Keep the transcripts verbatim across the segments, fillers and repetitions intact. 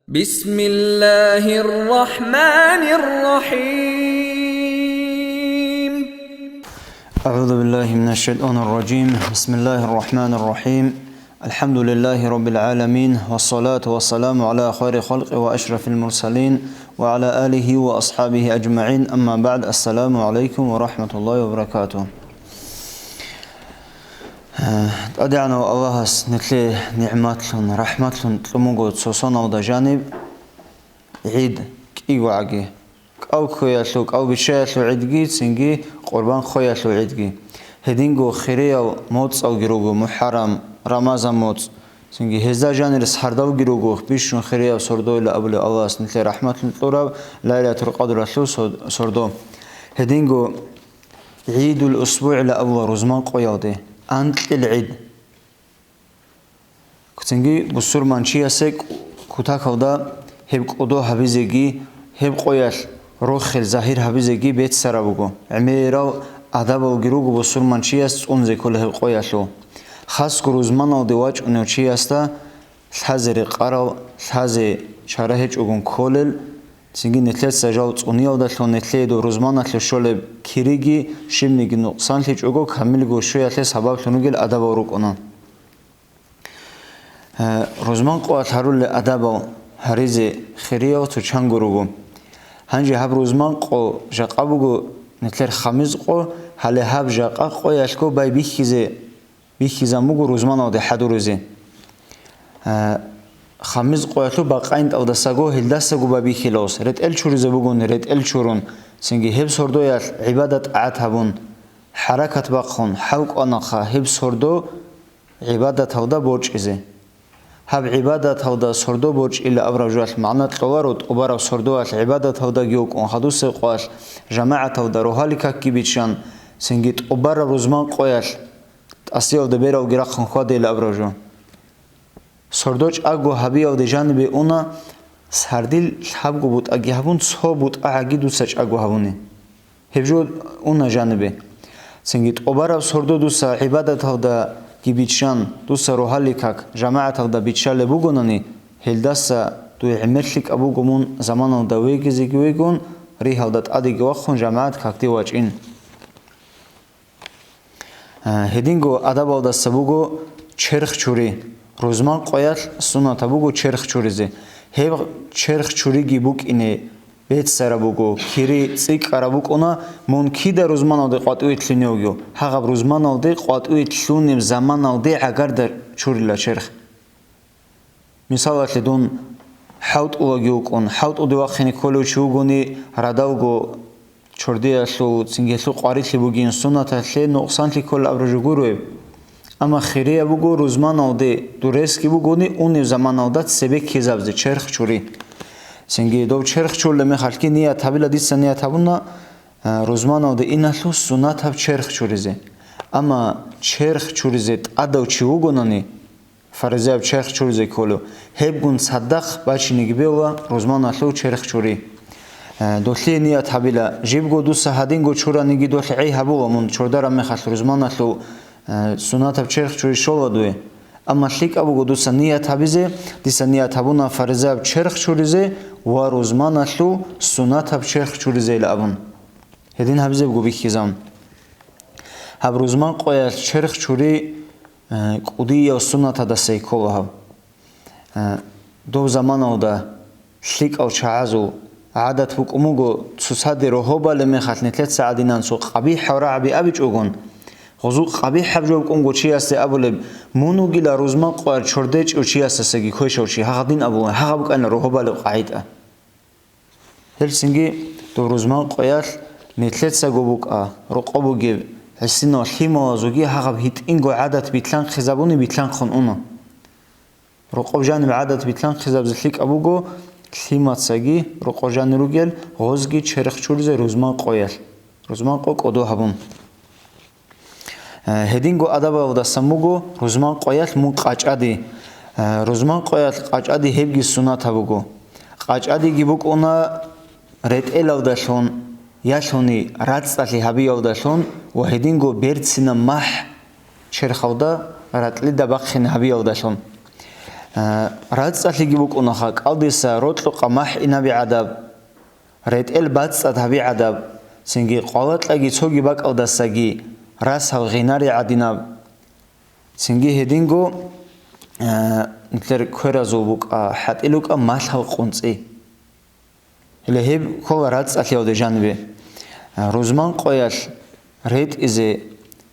بسم الله الرحمن الرحيم. أعوذ بالله من الشيطان الرجيم. بسم الله الرحمن الرحيم. الحمد لله رب العالمين، والصلاة والسلام على خير خلق وأشرف المرسلين، وعلى آله وأصحابه أجمعين. أما بعد، السلام عليكم ورحمة الله وبركاته. ТӀадегӀанав Аллагьас нилъее нигӀматлъун, рахӀматлъун кьун буго цо соналда жаниб гӀид кӀигогӀаги, кӀал кквеялъул, кӀал биччаялъул гӀидги, цинги къурбан хъвеялъул гӀидги. Гьединго хириял моцӀалги руго: МухӀаррам, Рамазан моцӀ, цинги гьезда жанир сардалги руго бищун хирияб сордойила абулеб Аллагьас нилъее рахӀматлъун кьураб Лайлатул Къадралъул со-, сордо. Гьединго ГӀидул УсбугӀила абула рузман къоялде, анкьил гӀид. Цинги бусурманчиясе кутакалда гьеб кӀодо гьабизеги, гьеб къоялъ рохел загьир гьабизеги беццараб буго. ГӀемерал адабалги руго бусурманчияс цӀунзе ккола гьеб къоялъул. Хасго рузманалде вачӀунев чиясда лъазе рекъарал, лъазе чара гьечӀогун кколел, цинги нилъеца жал цӀуниялдалъун нилъее доб рузманалъе щолеб кириги, щибниги нукъсанлъичӀого, камилго щвеялъе сабаблъун ругел адабал рукӀуна. Э, рузман къоялъ гьарулел адабал гьаризе хириял цо чанго руго. Гьанже гьаб рузман къо жакъа буго, нилъер хамиз къо, гьале гьаб жакъа къоялъго байбихьизе бихьизабун буго рузманалде хӀадуризе. Э, хамиз къоялъул бакъайинтӀалдасаго гьелдасаго байбихьила гьес. РетӀел чуризе бугони, ретӀел чурун, цинги гьеб сордоялъ гӀибадат-тӀагӀат гьабун, хӀаракат бахъун, хӀалкӀванаха гьеб сордо гӀибадаталда борчӀизе. Гьаб гӀибадаталда сордо борчӀила абураб жоялъ магӀна кьоларо, тӀубараб сордоялъ гӀибадаталдаги вукӀун, хадусеб къоялъ жамагӀаталда рогьалил какги биччан, цинги тӀубараб рузман къоялъ тӀасиялда бералги рахъун хьвадейила абураб жо. Сордо чӀаго гьабиялде жанибе уна, сардил лъабго бутӀаги гьабун, цо бутӀа гӀаги дуца чӀаго гьабуни. Гьеб жо уна жанибе. Цинги тӀубараб сордо дуца гӀибадаталдаги биччан, дуца рогьалил как жамагӀаталда биччалеб бугонани, гьелдаса дуе гӀемер лъикӀаб буго мун заманалда вегизеги вегун, ригьалда тӀадеги вахъун жамагӀат какде вачӀин. А, гьединго адабалдаса буго черх чури. Рузман къоялъ суннатаб буго черх чуризе. Гьеб черх чуриги букӀине беццараб буго, кири цӀикӀкӀараб букӀуна, мун кида рузманалде къватӀиве лъуневги, гьагъаб рузманалде къватӀиве лъунеб заманалде гӀагарда чурила черх. Мисалалъе, дун хӀалтӀулаги вукӀун, хӀалтӀуде вахъине кколев чи вугони, радалго чордиялъул, цинги гьелъул къварилъи бугин, суннаталъе нукъсанлъи кколел абураб жо гуроеб. Амма хирияб буго, рузманалде дур ресги бугони, унеб заманалда цебе ккезабизе черх чури. Цинги доб черх чурулеб мехалъги ният гьабила, дица ният гьабуна, а, рузманалде иналъул суннатаб черх чуризе. Амма черх чуризе тӀадав чи вугонани, фаризаяб черх чуризе кколев, гьебгун цадахъ бачинеги бегьула рузманалъул черх чури. Э, долъие ният гьабила, жибго дуца гьадинго чураниги долъ гӀей гьабула мун чордараб мехалъ рузманалъул, э, суннатаб черх чури щола дуе. Амма лъикӀаб буго дуца ният гьабизе, дица ният гьабуна фаризаяб черх чуризе ва рузманалъул суннатаб черх чуризейила абун. Гьедин гьабизе буго бихьизабун. Гьаб рузман къоялъ черх чури, э, кӀудияв суннатадасай ккола гьаб. Э, доб заманалда лъикӀал чагӀазул гӀадат букӀун буго, цоцаде рогьобалеб мехалъ нилъеца гӀадинан цо къабихӀав рагӀаби абичӀогун, гъозул къабихӀаб жо букӀунго чиясде абулеб, мун вугила рузман къоялъ чордечӀев чиясдасаги квешав чи, гьагъадин абула, гьагъаб букӀана рогьобалеб къагӀида. Гьелцинги доб рузман къоялъ нилъецаго букӀа, рокъоб бугеб, гӀисинал лъималазулги гьагъаб гьитӀинго гӀадат билълъанхъизабуни билълъанхъун уна. Рокъоб жаниб гӀадат билълъанхъизабизе лъикӀаб буго, лъимацаги рокъоб жанир ругел, гъозги черх чуризе рузман къоялъ. Рузман къо кӀодо гьабун. Э, гьединго адабалдасан буго рузман къоялъ мун къачӀади. Э, рузман къоялъ къачӀади гьебги суннатаб буго. КъачӀадиги букӀуна ретӀелалдалъун, ялъуни рацӀцӀалъи гьабиялдалъун ва гьединго берцинаб махӀ черхалда ракьалда бахъине гьабиялдалъун. А, рацӀцӀалъиги букӀунаха кӀалдиса рокьукъа махӀ инаби гӀадаб, ретӀел бацӀцӀад гьаби гӀадаб, цинги къвалакьаги цоги бакӀалдасаги расал гъинари гӀадинаб. Цинги гьединго, а, нилъер кверазул букӀа, хӀатӀил рукӀа малъал къунцӀи. Гьеле гьеб ккола рацӀцӀалъиялде жанибе. Рузман къоялъ ретӀизе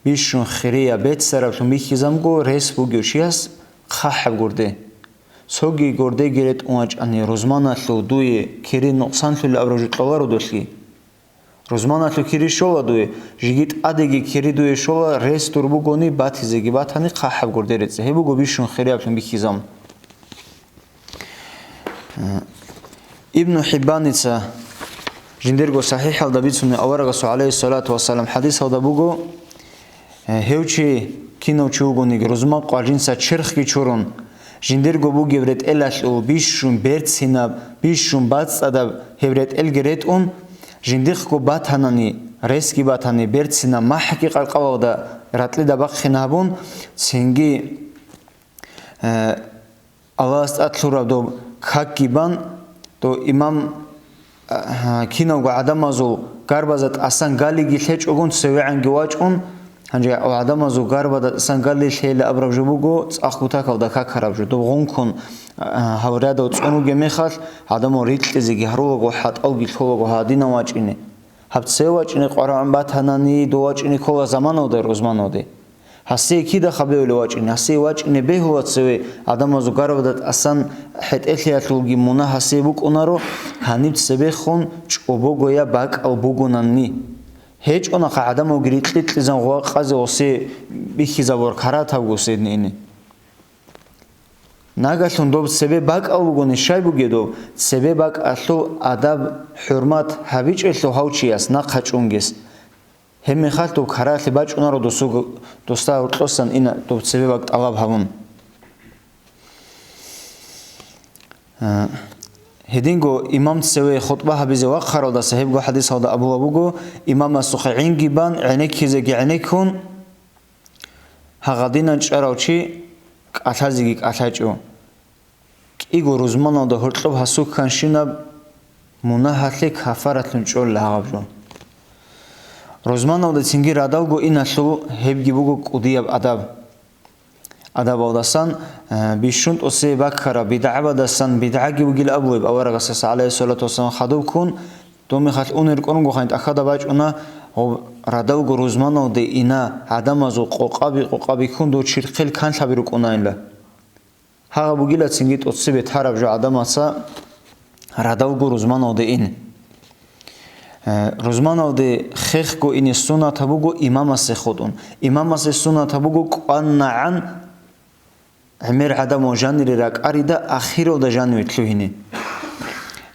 бищун хирияб бецараблъун бихьизамго рес бугев чияс хъахӀаб гурде. Цоги гурдеги ретӀун вачӀани, рузманалъув дуе кири нукъсанлъулеб абураб жо кьоларо долъги. Рузманалъув кири щола дуе, жеги тӀадеги кири дуе щола, рес дур бугони, батизеги батани, хъахӀаб гурде рецӀе. Гьеб буго бищун хирияб бихьизабун. Ибну ХӀиббаница жиндирго сахӀихӀалда бицунеб аварагасул, гӀалайгьиссалату вассалам, хӀадисалда буго: «Гьев чи, кинав чи вугониги, рузман къвалъ жинца черхги чурун, жиндирго бугеб ретӀелалъул бищун берцинаб, бищун бацӀцӀадаб гьеб ретӀелги ретӀун, жиндихъго батанани, ресги батани, берцинаб махӀги къаркъалалда ратӀлида бахъин гьабун, цинги, э, Аллагьас тӀад лъураб доб какги бан, дов имам, а, кинавго гӀадамазул гарбазда тӀасан галиги лъечӀогун, цевегӀанги вачӀун, гьанже гӀадамазул гарбазда тӀасан гали лъейилан абураб жо буго цӀакъ кутакалда какараб жо, доб гъункун, а, гьав рядал цӀун вугеб мехалъ, гӀадамал рикьизеги гьарулаго, хӀатӀалги лъолаго гьадинав вачӀине. Гьаб цеве вачӀине къварагӀун батанани, дов вачӀине ккола заманалда рузманалде. Гьасие кида хабеулев вачӀине? Гьасие вачӀине бегьула цеве, гӀадамазул гарбазда тӀасан хӀетӀелъиялъулги мунагь гьасие букӀунаро, гьаниб цебехун чӀобогояб бакӀал бугонанни. ГьечӀонахъа гӀадамалги рикьи-рикьизан гъвакъазе гъосие бихьизабураб карагьатабго сидни ине. Нагалъун доб цебе бакӀал бугони щай бугеб доб, цебе бакӀалъул адаб-хӀурмат гьабичӀелъул гьав чияс нахъа чӀунгес. Гьеб мехалъ доб карагьалъе бачӀунаро досуг-, досда гьоркьосан ина доб цебе бакӀ тӀалаб гьабун. Э, гьединго имам цеве хутӀба гьабизе вахъаралдаса гьебго хӀадисалда абулаб буго, имамасухъе гӀинги бан, гӀенеккизеги гӀенеккун, гьагъадинан чӀарав чи кӀалъазеги кӀалъачӀо. КӀиго рузманалда гьоркьоб гьасухъанщинаб мунагьалъе кафаратлъун чӀола гьаб жо. Рузманалда цинги радалго иналъул гьебги буго кӀудияб адаб. Адабалдасан, э, бищун тӀоцебе баккараб, бидгӀабаздасан бидгӀаги бугил абулеб аварагасаса, гӀалайгьиссалату вассалам, хадуб ккун, доб мехалъ унел рукӀунгохъан тӀахьазда бачӀуна, гъоб радалго рузманалде ина гӀадамазул къокъаби-къокъаби ккун дов чирхъел канлъаби рукӀунайила. Гьагъаб бугила цинги тӀоцебе тараб жо гӀадамаца радалго рузманалде ин. Э, рузманалде хехго ине суннатаб буго имамасе хутӀун. Имамасе суннатаб буго кӀванагӀан гӀемер гӀадамал жанире ракӀарида ахиралда жаниве лъугьине.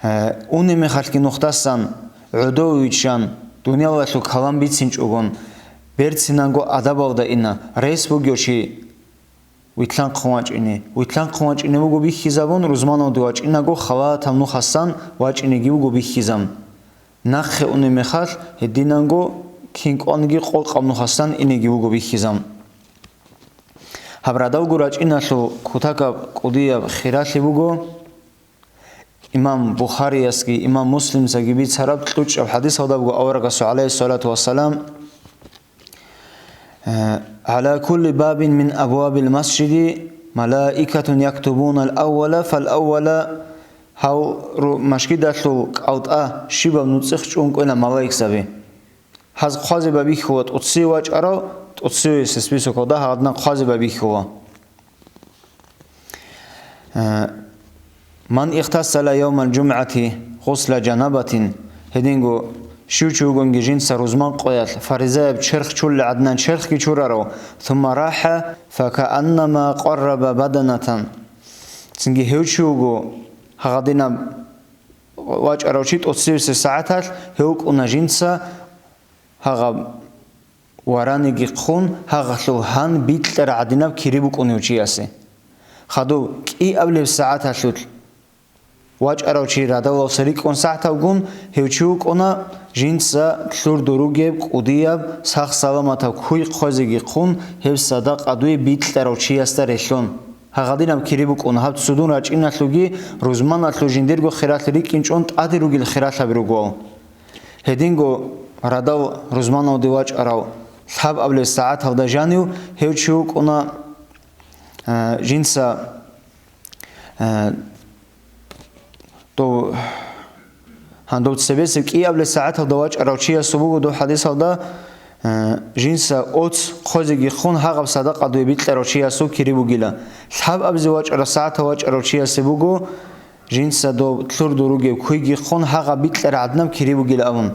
Э, унеб мехалъги нухдасан гӀодов виччан, дуниялалъул калам бицинчӀогон, берцинанго адабалда ина, рес бугев чи, вилълъанхъун вачӀине. Вилълъанхъун вачӀине буго бихьизабун, рузманалде вачӀинаго халатаб нухасан вачӀинеги буго бихьизабун. Нахъе унеб мехалъ, гьединанго кин кӀваниги къокъаб нухасан инеги буго бихьизабун. Гьаб радалго рачӀиналъул кутакаб кӀудияб хиралъи буго. Имам Бухариясги имам Муслимцаги бицараб кьучӀаб хӀадисалда буго аварагасул, гӀалайгьиссалату вассалам, э, «ГӀала кулли бабин мин абвабил масжиди малаикатун яктубунал аввала фал аввала», гьав ру-, машгидалъул кӀалтӀа щибаб нуцӀихъ чӀун кӀвела малаикзаби. Гьаз хъвазе байбихьула тӀоцеве вачӀарав, тӀоцеве сесбисукалда гьадинан хъвазе байбихьула. Э, «Ман игътасала явмал жумгӀати гъусла жанабатин», гьединго щив чи вугонги жинца рузман къоялъ фаризаяб черх чурли гӀадинан черхги чурарав, «сумма рахӀа, факааннама къарраба баданатан». Цинги гьев чи вуго, гьагъадинаб вачӀарав чи тӀоцевесеб сагӀаталъ гьев вукӀуна жинца гьагъаб вараниги хъун, гьагъалъул гьан бикьараб гӀадинаб кири букӀунев чиясе. Хадуб кӀиабилеб сагӀаталъулъ вачӀарав чи радалалса рикӀкӀун сагӀатабгун, гьев чи вукӀуна жинца лъурду ругеб кӀудияб сах-саламатаб куй хъвазеги хъун, гьеб садакъа дуе бикьарав чиясда релълъун. Гьагъадинаб кири букӀун, гьаб цудун рачӀиналъуги рузманалъул жиндирго хиралъи рикӀкӀинчӀун тӀаде ругел хиралъаби ругоал. Гьединго радал рузманалде вачӀарав лъабабилеб сагӀаталда жанив гьев чи вукӀуна, э, жинца, э, дов-, гьан дов цебесеб кӀиабилеб сагӀаталда вачӀарав чиясул буго дов хӀадисалда, э, жинца оц хъозеги хун гьагъаб садакъа дуе бикьарав чиясул кири бугила. Лъабабизе вачӀарав сагӀатал вачӀарав чиясе буго, жинца доб лъурду ругеб куйги хун гьагъаб бикьараб гӀадинаб кири бугила абун.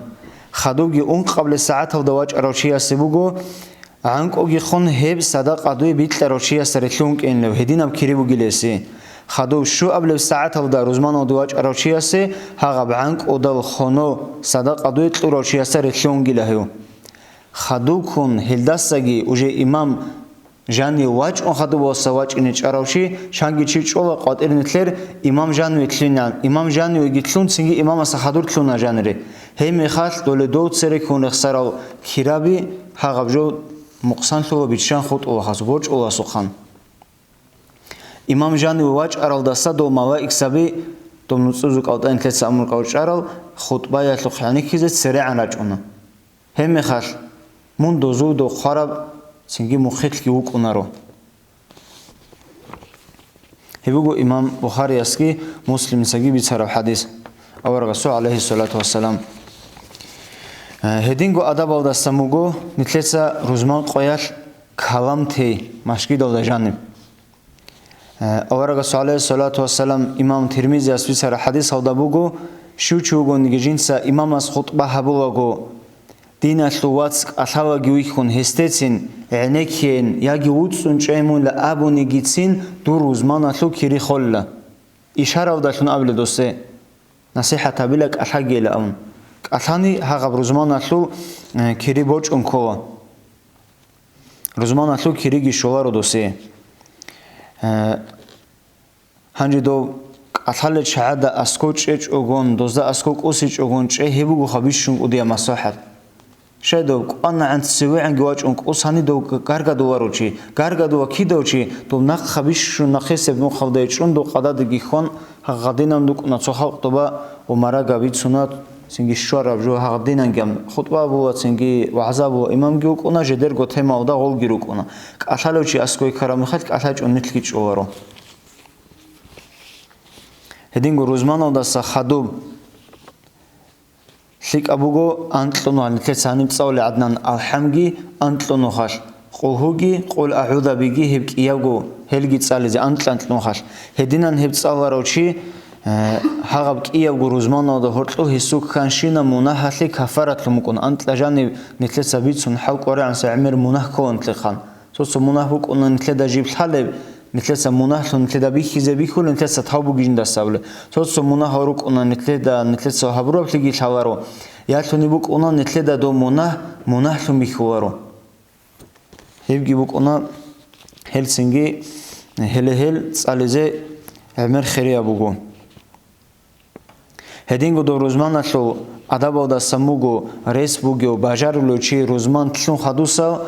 Хадубги ункъабилеб сагӀаталда вачӀарав чиясе буго, гӀанкӀуги хун гьеб садакъа дуе бикьарав чиясда релълъун кӀинлев гьединаб кири бугилеси. Хадуб щуабилеб сагӀаталда рузманалде вачӀарав чиясе гьагъаб гӀанкӀудал хоно садакъа дуе кьурав чиясда релълъунгила гьев. Хадубккун гьелдасаги уже имам жанив вачӀун хадубалдаса вачӀине чӀарав чи, чанги чи чӀола къватӀир нилъер имам жаниве лъугӀинегӀан, имам жанивеги лъун, цинги имамасда хадур лъугӀана жанире. Гьеб мехалъ доле дов цере ккун рехсарал кираби гьагъаб жо мукъсанлъула биччан хутӀула хас, борчӀула асухъан. Имам жаниве вачӀаралдаса дов малаикзаби, дов нуцӀузул кӀалтӀа нилъеца амру кӀавчӀарал хутӀбаялъухъ гӀенеккизе церегӀан рачӀуна. Гьеб мехалъ, мун дозувдо хъвараб цинги мухъилъги вукӀунаро. Гьеб буго имам Бухариясги Муслимицаги бицараб хӀадис, аварагасул, гӀалайгьиссалату вассалам. Э, гьединго адабалдасан буго нилъеца рузман къоялъ калам тей, машгидалда жаниб. Э, аварагасул, гӀалайгьиссалату вассалам, имам Тирмизияс бицараб хӀадисалда буго, щив чи вугониги жинца имамас хутӀба гьабулаго, диналъул вац кӀалъалаги вихьун гьесдецин гӀенеккейин яги вуцӀцӀун чӀейин мунила абунигицин дур рузманалъул кири холила. Ишаралдалъун абила досде, насихӀат гьабила кӀалъагейилан абун. КӀалъани гьагъаб рузманалъул, э, кири бочӀун ккола. Рузманалъул кириги щоларо досие. Э, гьанже дов кӀалъалел чагӀазда аскӀов чӀечӀогон, дозда аскӀов кӀусичӀогон чӀей, гьеб бугоха бищун кӀудияб маслахӀат. Щай дов кӀванагӀан цевегӀанги вачӀун кӀус, гьанив дов гаргадуларо чи, гаргадула кидав чи, дов нахъа бищун нахъисеб мухъалда чӀун дов къададаги хьон, гьагъадинан рукӀуна цо халкъ доба ва марага бицуна, цинги щвараб жо гьагъадинанги хутӀба була, цинги вагӀза була, имамги вукӀуна, жидерго темалда гъолги рукӀуна. КӀалъалев чи аскӀой ккараб мехалъ кӀалъачӀун нилъги чӀоларо. Гьединго рузманалдаса хадуб лъикӀаб буго анкьнухалъ, нилъеца гьаниб цӀалулел гӀадин, алхӀамги анкьнухалъ, къулгьуги, къул агӀузабиги гьеб кӀиябго гьелги цӀализе анкь-анкьнухалъ. Гьединан гьеб цӀаларав чи, э, гьагъаб кӀиябго рузманалда гьоркьов гьесул кканщина мунагьалъе кафаратлъун букӀун, анкьа жаниб нилъеца бицун хӀал кӀваригӀанса гӀемер мунагь кколанлъихъан. Цо-цо мунагь букӀуна нилъеда жиб лъалеб, нилъеца мунагьлъун нилъеда бихьизе бихьулеб, нилъеца тавбу гижиндасабле. Цо-цо мунагьал рукӀуна нилъеда, нилъеца гьабураблъиги лъаларо. Ялъуни букӀуна нилъеда дов мунагь, мунагьлъун бихьуларо. Гьебги букӀуна гьелцинги, гьеле гьел цӀализе гӀемер хирияб буго. Гьединго дов рузманалъул адабалдасан буго, рес бугев, бажарулев чи рузман лъун хадусал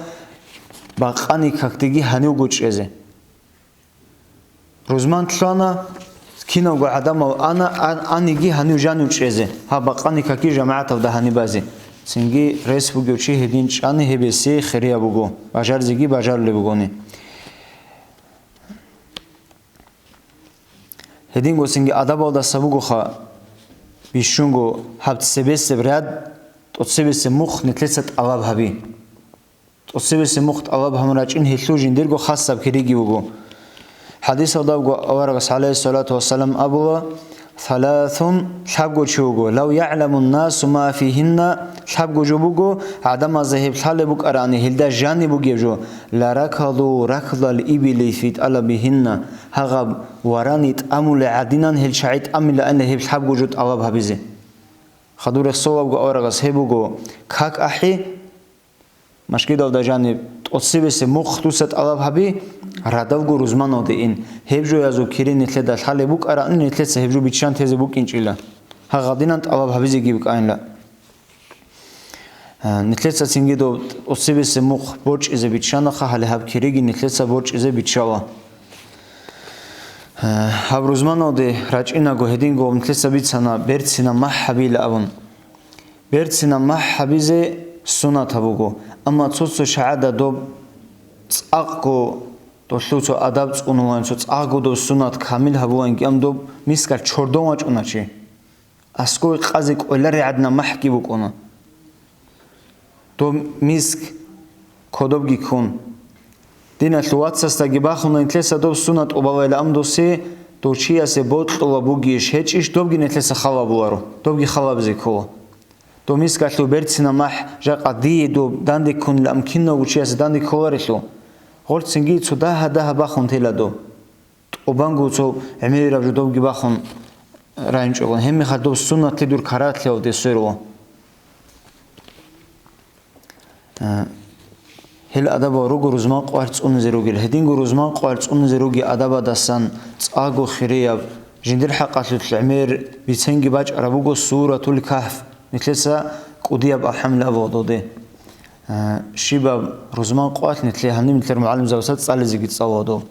бакъани какдеги гьанивго чӀезе. Рузман лъана, кинавго гӀадамал ана, ан-, аниги гьанив жанив чӀезе, гьаб бакъани какги жамагӀаталда гьанибазе. Цинги рес бугев чи гьедин чӀани гьеб гьесие хирияб буго, бажарзеги бажарулеб бугони. Гьединго цинги адабалдаса бугоха, бищунго гьаб цебесеб ряд, тӀоцебесеб мухъ нилъеца тӀалаб гьаби. ТӀоцебесеб мухъ тӀалаб гьабун рачӀин гьелъул жиндирго хасаб кириги буго. ХӀадисалда буго аварагас, гӀалайгьиссалату вассалам, абула: «Саласун, лъабго чи вуго, лав ягӀламун насу ма фигьинна, лъабго жо буго, гӀадамазда гьеб лъалеб букӀарани, гьелда жаниб бугеб жо, ла ракаду ракдал ибили фи тӀалабигьинна, гьагъаб варани тӀамулел гӀадинан гьел чагӀи тӀамилаанила гьеб лъабго жо тӀалаб гьабизе». Хадур рехсолабго аварагас гьеб буго: как ахӀи, машгидалда жаниб тӀоцебесеб мухъ дуца тӀалаб гьаби, радалго рузманалде ин. Гьеб жоязул кири нилъеда лъалеб букӀараан, нилъеца гьеб жо биччан тезе букӀинчӀила. Гьагъадинан тӀалаб гьабизеги букӀайнила. Э, нилъеца цинги доб тӀоцебесеб мухъ борчӀизе биччанаха, гьале гьаб кириги нилъеца борчӀизе биччала. Гьаб рузманалде рачӀинаго гьединго нилъеца бицана берцинаб махӀ гьабила абун. Берцинаб махӀ гьабизе суннатаб буго, амма цо-цо шагьада доб цӀакъго, долъул цо адаб цӀунулан, цо цӀакъго доб суннат камил гьабуланги, ам доб мискал чордон вачӀуна чи. Аскоги къазе кӀвеларигӀадна махӀги букӀуна. Доб миск кодобги ккун. Диналъул вацасдаги бахуна нилъеца доб суннат тӀубалайилан, ам досе дов чиясе бокьула бугищ гьечӀищ, добги нилъеца хал гьабуларо, добги хал гьабизе ккола. Доб мискалъул берцинаб махӀ жакъа дие доб данде ккунилан, ам кинавго чиясе данде кколарелъул. Гъорцинги цо дагьа-дагьа бахун тела доб. ТӀубанго цо гӀемераб жо добги бахун райинчӀогун, гьебмехалъ доб суннатлъи дур карагьалъиялде сверула. Э, гьел адабал руго рузман къоялъ цӀунизе ругел. Гьединго рузман къоялъ цӀунизе ругел адабадасан цӀакъго хирияб, жиндир хӀакъалъулъ гӀемер биценги бачӀараб буго Суратул Кагьф. Нилъеца кӀудияб алхӀамдулиллагь абула доде. Э, щибаб рузман къоялъ нилъее гьаниб нилъер мугӀалимзабаца цӀализеги цӀалула доб.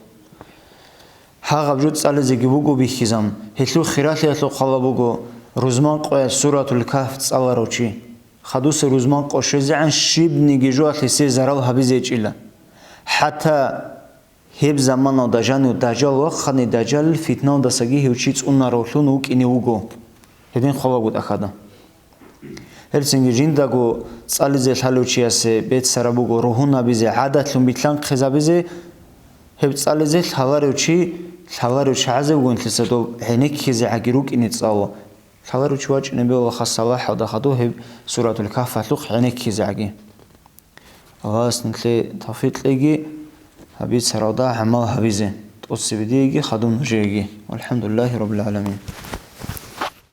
Гьагъаб жо цӀализеги буго бихьизан, гьелъул хиралъиялъул хъала буго рузман къоялъ Суратул Кагьф цӀаларав чи. Хадусе рузман къо щвезегӀан щибниги жоялъ гьесие зарал гьабизе гьечӀила. ХӀатта гьеб заманалда жанив дажал вахъани, дажалил фитналдасаги гьев чи цӀунаравлъун вукӀине вуго. Гьедин хъвалаго тӀахьада. Гьелцинги жиндаго цӀализе лъалев чиясе беццараб буго ругьунабизе, гӀадатлъун билълъанхъизабизе, гьеб цӀализе лъаларев чи, лъаларев чагӀазе вугонитлъица доб гӀенеккизегӀаги рукӀине цӀалула. Лъаларев чи вачӀине бегьула хас салахӀалда хадув гьеб Суратул Кагьфалъухъ гӀенеккизегӀаги. Аллагьас нилъее тавфикъ кьеги, гьабицаралда гӀамал гьабизе, тӀоцебе диеги хадуб нужееги. ВалхӀамдулиллагьи раббил гӀаламин.